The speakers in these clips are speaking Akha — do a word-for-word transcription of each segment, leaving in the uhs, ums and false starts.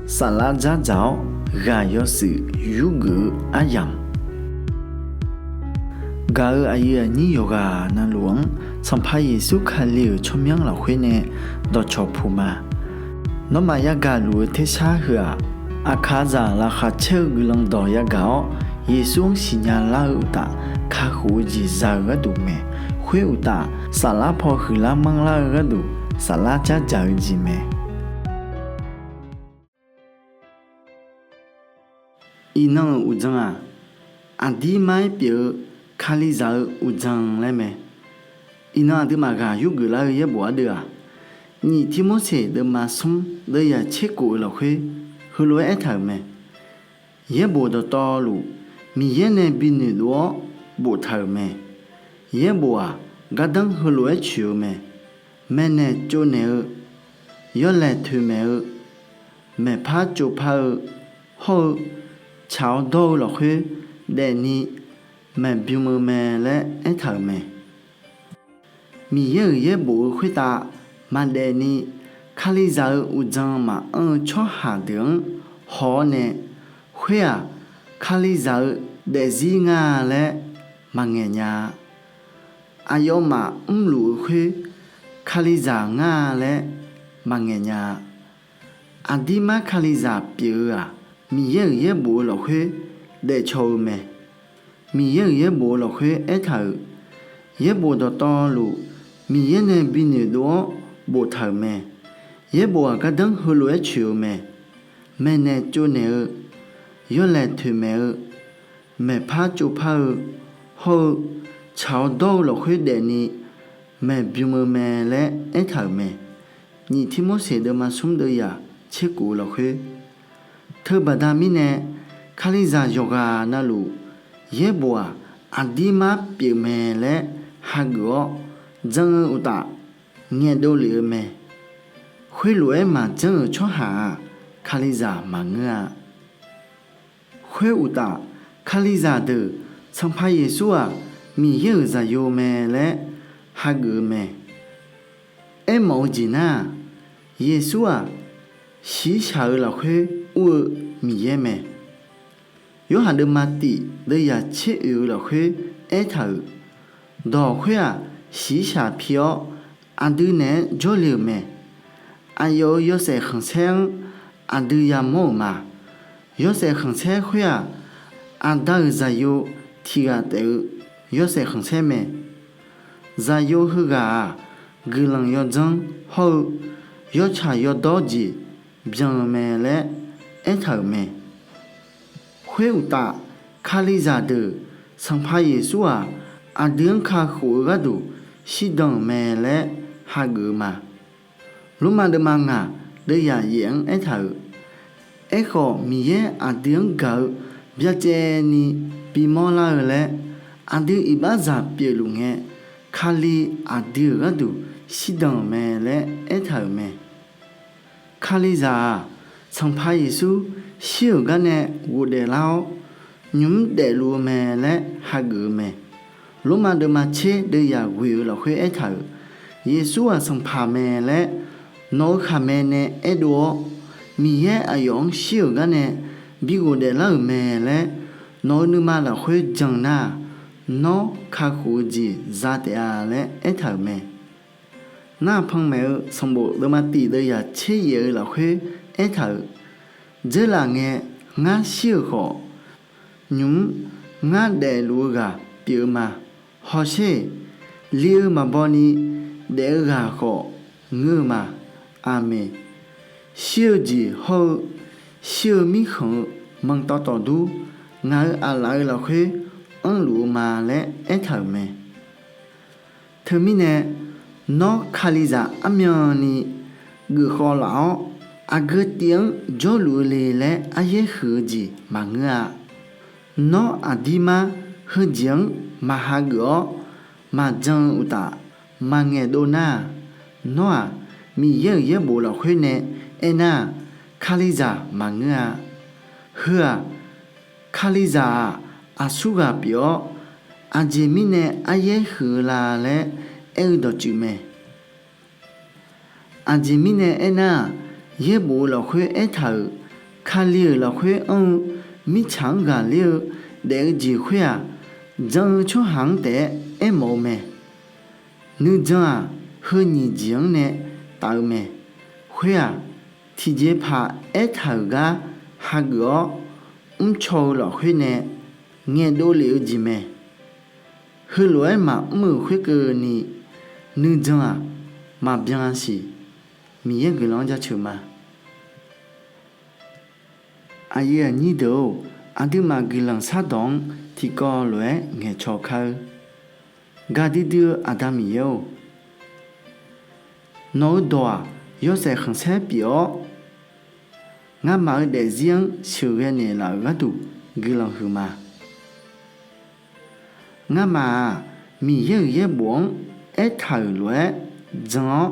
Saflar dzardzaq-awr ghaq yawshuif yurgeuf-eu aryamq, gaq-euq aqyuif aqnyir yawqghaq navluf-anr Sanqpaq Yeqsur Kali-euq tsawrmyanr lafkhoer nae dawqcawq puq ma. Nawmaf yagaq luf-eu tersar heu-aq, aqkaqzaq laqkhaq caer-eu guiqlanq dawq yagaq-awr, Yeqsur-anr siqnya lar-eu uqtaf, kakhof-eu jeq za-eu gharduq mae. Khoer uqtaf, saflar paw huiqlar manrlar-eu gharduq, saflar dzardzaq-eu jeq mae. Iqnan-euq uqdzan-aq, aqdirmar-aer pyeuf-eu Kalizaq-eu uqdzan laer mae. Iqnan aqduimaf ghaq yurgeuf lar-eu yaerbof ardeuv-aq, nyiq Tirmorseq deuvma smr deuvyaq tser kof-eu lafkhoer heulof-aer aertaq-euq mae. Yaerbof dawqtawvluf Miqyaer nae binoeq dov-awr boftaq-euq mae. Yaerbof-aq, gardanr heulof-aer coeq-eu mae. Maeqnaeq tsovnaeq-eu, yawlaeq toeqmaeq-eu, maeqpar tsovpar-eu hawr-eu tsaq-awr dawr-eu lafkhoer daefni maeqbym-eu mae laer aertaq-euq mae. Miqyaer-euq yaerbof-eu khoertav maqdaef ni, Kalizaq-eu uqdzan maqanr-eu tsawrhaq deuq-anr haw-awr nae, khoer-aq, Kalizaq-eu daefzir ngar-a laer maqngaeq nya-a. Aqyawfmaf mrluf-eu khoer Kalizaq ngar-a laer maqngaeq nya-a. Aqdirmar Kalizaq pyeuf-eu-aq, Miqyaer-euq yaerbof-eu lafkhoer daefcaw-eu mae. Miqyaer-euq yaerbof-eu lafkhoer aertaq-euq, yaerbof dawqtawvluf Miqyaer nae binoeq dov-awr boftaq-euq mae. Yaerbof-aq, gardanr heulof-aer coeq-eu mae. Maeqnaeq tsovnaeq-eu, yawlaeq toeqmaeq-eu, maeqpar tsovpar-eu hawr-eu tsaq-awr dawr-eu lafkhoer daefni maeqbym-eu mae laer aertaq-euq mae. Nyiq Tirmorseq deuvma smr deuvyaq tser kof-eu lafkhoer. Teubaqda mirnae, Kalizaq yawqghaq navluf yaerbof-aq, aqdirmar pyeufmae laer hageuf-awr jan-eu uqtaf, ngaeqdov lef-eu mae. Khoerlof-aer maqjanr-euq tsawrhaq-aq, Kalizaq maqngeur-a. Khoeruqtaf, Kalizaq deuq Sanqpaq Yeqsur-aq, Miqyaer-euq Zaqyo mae laer hageuf-eu mae. Aermawf-eu jeq nar-aq, Yeqsur-aq, shiqshaq-eu lafkhoer ur-eu Miqyaer mae. Yorhaq deuvma tif deuvyaq tser oeq-eu lafkhoer aertaq-euq, dawq khoer-aq, shiqshaq pi-awr aqdui naeq-aer jawrle-euq mae. Aqyawf-euq yawshaef khanqsaer-anr aqdui yamawr-euq ma. Yawshaef khanqsaer khoer-aq, Aqda-euq Zaqyo tiq ghaq taef-eu yawshaef khanqsaer mae. Zaqyo heughaq-aq, guiqlanq yawdzanr hawr-eu yawtsaq yawdawr jeq byan-eu mae laer aertaq-euq mae. Khoeruqtaf, Kalizaq deuq Sanqpaq Yeqsur-aq, aqdui-anr kakhof-eu gharduq shirdan-euq mae laer hageuf-eu ma. Lormav deuvma ngaq deuvyaq yaef-anr aertaq-euq, aerkhawf, Miqyaer aqdui-anr gaq-eu byacaevni bimawr lar-eu laer, aqdui iqbaxzaq pyeufluf ngae, Kali aqdui-euq gharduq shirdan-euq mae laer aertaq-euq mae. Kalizaq-aq, Sanqpaq Yeqsur shir-euq garnae ghofdaef lar-awr, nymq-mr daefluf-eu mae laer hageuf-eu mae. Lormav deuvma tser deuvyaq ghoeq-eu lafkhoer aertaq-euq, Yeqsur-aq Sanqpaq mae laer nawq-eu khaqmae nae aerdov-awr, Miqyaer aqyawf-anr shir-euq garnae bi ghofdaef lar-euq mae laer nawq-eu nuima lafkhoer jan nar-aq, nawr kakhof-eu jeq za taef-a laer aertaq-euq mae. Nar-aq, panmaeq-eu sanqbof deuvma tif deuvyaq tser yaef-eu lafkhoer aertaq-euq, dzeurlaf ngae ngar shir-euq khawf, nymq-mr ngar daefluf-eu ghaq pyeuf-eu ma. Hawsher-eq, li-eu maqbaw ni daef-eu ghaq khawf ngeur-eu ma. Aqmeq. Shir-eu jeq hawr-eu shir-eu mirkhanq-eu manqtawf tawfdur ngaq-euq aqlaf-eu lafkhoer anrluf-eu ma laer aertaq-euq mae. Teumirnae, nawr Kalizaq armyanni geufkhawv laf-awr, aqgeu tiv-anr jawrluf-eu le laer aryaer huiq-eu jeq maqngeur-a. Nawr aqdirmar heujeq-anr maqhageuf-awr maqjan-eu uqtaf, maqngaeq dov nar-aq, nawr-aq, Miqyaer-euq yaerbof lafkhoer nae aernar-aq, Kalizaq maqngeur-a. Heu-aq, Kalizaq-aq, aqsur ghaq pyeuf-awr, aqjeq mirnae aryaer huiq-eu la laer aer-eu dawqtsuif mae. Aqjeq mirnae aernar-aq, yaerbof-eu lafkhoer aertaq-euq Kali-euq lafkhoer anr-eu mirtsaq-anr ghaqler-eu daef-eu jeq khoer-aq, jan-eu tsawrhaq-anr taef-aer aermawf-eu mae. Nuijan-aq, heu nyiq jeq-anr nae taf-eu mae. Khoer-aq, tiqjeqpaq aertaq-euq gar hageuf-awr, mrcaw-eu lafkhoer nae ngaeqdov lef-eu jeq mae. Heulof-aer maqmr-euq khoerkeuvni, nuijan-aq, maqbyan-a siq. Miqyaer guiqlanq-anr jaceuq ma. Aqyuif aqnyir deuq-or, aqduimaf guiqlanq shardawq-anr tiqkawv lof-aer ngaeqcaw kar-eur. Gaqdui dui-eu Aqda Miqyaer-or, nawq-eu dawq-aq, yawshaef khanqsaer pyeuf-awr, ngamaf-eu daefzir-anr sheuqghae naeqlaf-euq gharduq guiqlanq huiqma. Ngamaf-aq, Miqyaer-euq yaerbof-anr aertaq-euq lof-aer jan-awr,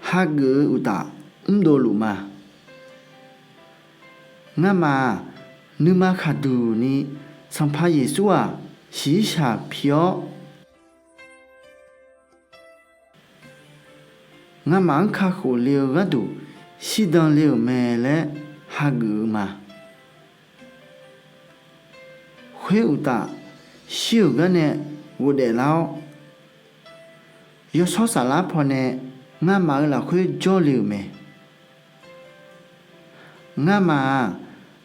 hageuf-eu uqtaf mrdovluf ma. Ngamaf-aq, nuima khaqduq ni Sanqpaq Yeqsur-aq, shiqshaq pi-awr, ngamaf-anr kakhof le-eu gharduq shirdan le-euq mae laer hageuf-eu ma. Khoeruqtaf, shir-euq garnae ghofdaef lar-awr, yawshawr saflar pawnae ngamaf-eu lafkhoer jawrle-euq mae. Ngamaf-aq,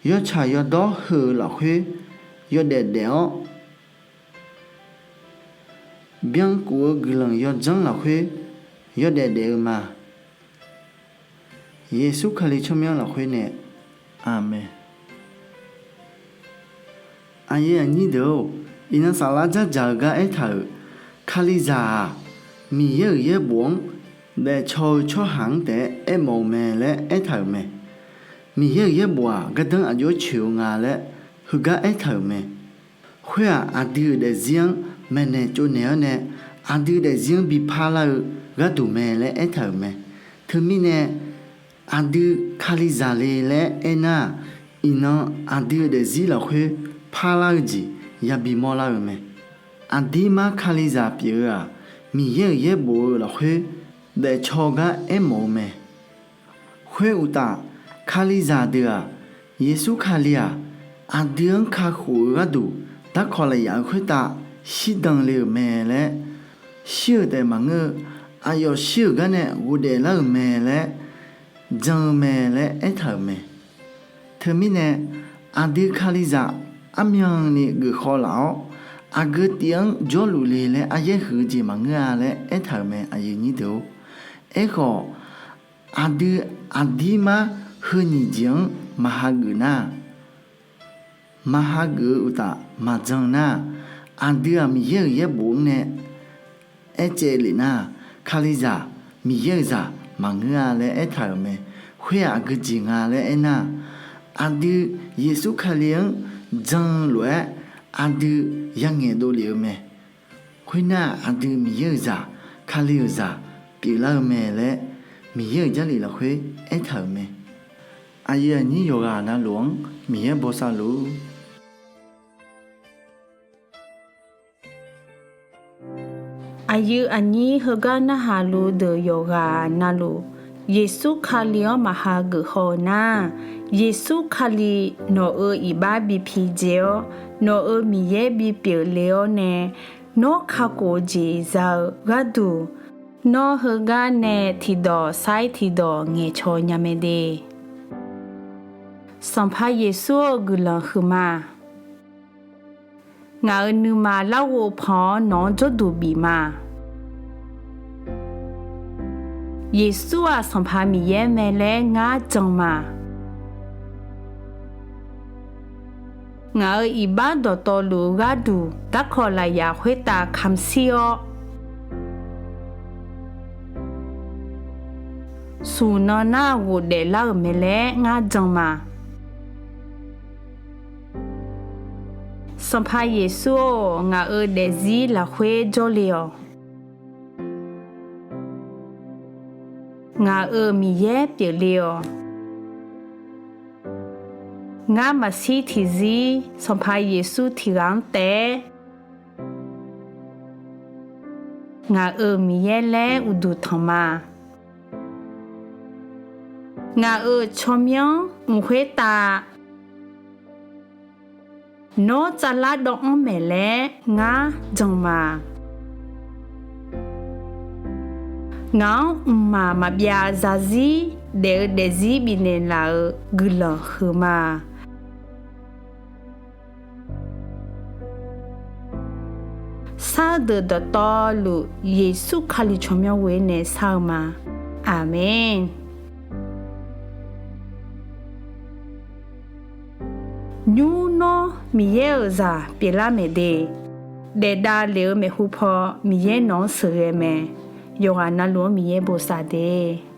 yawtsaq yawdawr heu-eu lafkhoer yawdaef daef-awr, byankuf-eu guiqlanq yawdzanr lafkhoer yawdaef daef-eu ma. Yeqsur Kali tsawrmyanr lafkhoer nae, Aqmeq. Aqyuif aqnyir deuq-or, iqnan saflar dzardzaq-eu gar aertaq-euq, Kalizaq-aq, Miqyaer-euq yaerbof-anr daefcaw-eu tsawrhaq-anr taef-aer aermawf-eu mae laer aertaq-euq mae. Miqyaer-euq yaerbof-aq, gardanr aqjox-aer coeq-eu nga laer heugar aertaq-euq mae. Khoer-aq, aqdui-euq daefzir-anr maeqnaeq tsovnaeq-awr nae, aqdui daefzir-anr bi parlar-eu gharduq mae laer aertaq-euq mae. Teumirnae, aqdui Kalizaq le laer aernar-aq, iqnan aqdui-euq daefzir lafkhoer parlar-eu jeq yabi mawrlar-eu mae. Aqdirmar Kalizaq pyeuf-eu-aq, Miqyaer-euq yaerbof-eu lafkhoer daefcaw gar aermawf-eu mae. Khoeruqtaf, Kalizaq deuq-aq, Yeqsur Kali-aq, aqdui-anr kakhof-eu gharduq darkawq lafyaq-eu khoertav shirdan le-euq mae laer, shir-euq taef maqngeur-eu, aqyawf shir-euq garnae ghofdaef lar-euq mae laer jan-eu mae laer aertaq-euq mae. Teumirnae, aqdui Kalizaq armyanni geufkhaw laf-awr, aqgeu tiv-anr jawrluf le laer aryaer huiq-eu jeq maqngeur-a laer aertaq-euq mae, aqyuif aqnyir deuq-or. Aerkhawf, aqdui aqdirmar heu nyiq jeq-anr maqhageuf nar-aq, maqhageuf-eu uqtaf maqjan nar-aq, aqdui-aq Miqyaer-euq yaerbof-anr nae aertsaev lef nar-aq, Kalizaq Miqyaer-euq zaq maqngeur-a laer aertaq-euq mae. Khoer-aq aqgeu jeq nga laer aernar-aq, aqdui Yeqsur Kali-anr jan-eu lof-aer aqdui yangaeq dovlef-eu mae. Khoernar-aq, aqdui Miqyaer-euq zaq, Kali-euq zaq pyeuflar-eu mae laer Miqyaer-euq Jarlif lafkhoer aertaq-euq mae. Aqyuif aqnyir yawqghaq navluf-anr Miqyaer bosav luf. Aqyuif aqnyir heugar narhaq luf deuq yawqghaq navluf, Yeqsur Kali-anr maqha geufhaw-eu nar, Yeqsur Kali nawq-euq iqbax bi pidzae-awr, nawq-euq Miqyaer bipyeuf le-awr nae, nawr kakhof-eu jeq za-eu gharduq, nawr heugar nae tiqdawq sair tiqdawq ngaeqcawq nya mae de. Sanqpaq Yeqsur-eu guiqlanq huiqma. Ngaq-euq nuima larghov pan-awr nawq-anr jawrduq bif ma. Yeqsur-aq Sanqpaq Miqyaer mae laer ngar jan ma. Ngaq-euq iqbax dawqtawvluf-eu gharduq darkawq lafyaq khoertav kamq shir-awr, smq nan nar ghofdaef lar-euq mae laer ngar jan ma. Sanqpaq Yeqsur-or, ngaq-euq daefzir lafkhoer jawrle-awq. Ngaq-euq Miqyaer pyeufle-awq. Ngar maqshir tiqzir Sanqpaq Yeqsur tiq ghaq-anr taef-aer ngaq-euq Miqyaer laer uqduq tanq ma. Ngaq-euq tsawrmyanr mq khoertav nawr tsavlar dawv-anr maeq laer ngar jan ma. Ngaq-anr mqmaq maqbyav zarzir daef-eu daefzir bifnaeq laf-euq guiqlanq huiqma. Sar-eu deuq dawqtawvluf Yeqsur Kali tsawrmyanr ghoer nae sar-eu ma. Aqmeq. Nymr nawr Miqyaer-euq zaq pyeuflar maeq de. Daefdav lef-eu maeqhu paw Miqyaer nawq-anr sheuqghae mae. Yawqghaq navluf-anr Miqyaer bosav de.